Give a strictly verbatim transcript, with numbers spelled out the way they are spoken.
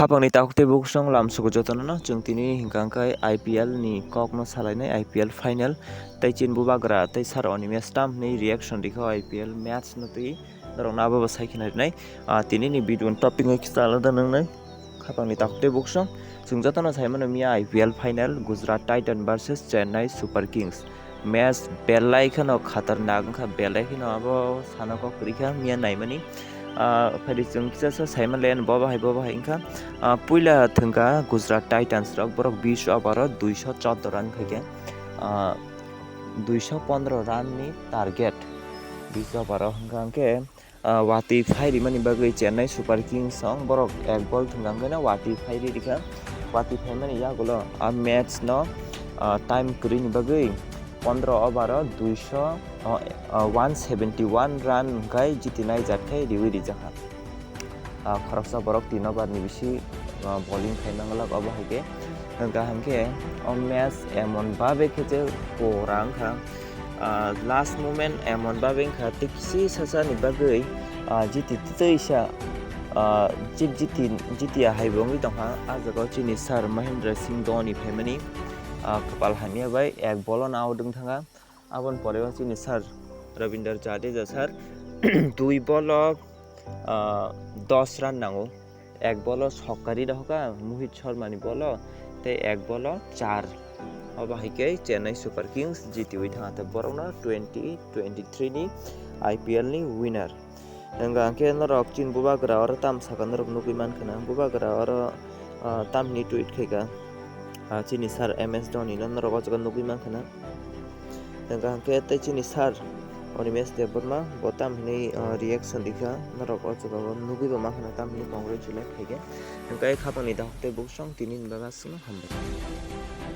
Aboni takhuk tei bukhuk song lamsugo jotono no chwng tini hinkha hinkhe I P L ni kokno salainai, I P L final tei chini bubagra tei sir Animesh tam hwnwi reaction rikha I P L match no twi norokno abo bo sai kheno rinai. Ah, tini ni video ni topic hai kisa alada nwngnai. Khapangni takhuk tei bukhuk song chwng jotono sai mano miya I P L final Gujarat Titan versus Chennai Super Kings. Match belai kheno khatarnak wngkha, belai kheno abo sana kok kwrwi kha miya naimani. Ah, phaidi chwng kisa sa saimale bobo hai, bobo hai wngkha. Ah, puila thwngkha Gujarat Titans rok, borok bis over o duiso chordo run khaikha. Ah, duiso pondro run ni target bis over o hwnkha hwnkhe, ah, watwi phai rimani bagwi Chennai Super Kings song borok ek ball thwngkha hwnkhe no watwi phai ri rikha. Watwi phaimani yagulo a match no, ah, time kwrwini bagwi pondro over o duiso, ah, ah, one seventy one run hwnkhe jitinai jak khe riwi rijakha. Ah, khoroksa borok tin over ni bisi, ah, bowling khai manglak, obo hai khe hwnkha hwnkhe o match emon babe khe je pora wngkha. Ah, last moment emon babe wngkha tei kisi sasa ni bagwi, ah, jiti twi sa, ah, jit-, jiti, jiti ahai bo wngwi tongkha. Ah jaga o chini sir Mahendra Singh Dhoni phaimani, ah, kwpal hamya bai ek ball o out wng thangkha. Aboni pore o chini sir Ravindra Jadeja sir dui ball o, ah, dos run nango. Ek bolo sokari rohoka Mohit Sharma ni bolo tei ek bolo char. Obo hai khe Chennai Super Kings jitiwi thangkha tei borokno twenty twenty-three ni I P L ni winner. Hwnkha hwnkhe norok chini bubagra oro tam saka norok nugwi mankha na, bubagra oro, ah, tamni tweet khaikha, ah, chini sir M S Dhoni no norok o jaga nugwi mankha na. Hwnkha hwnkhe tei chini sir Animesh Debbarma bo tam hinwi, ah, reaction rikha, norok o jaga o nugwi bo mankha na tam hinwi congratulate khaikhe. Hwnkhe khapangni dahok tei bukhuk song tini ni bagwi aswkno hambai.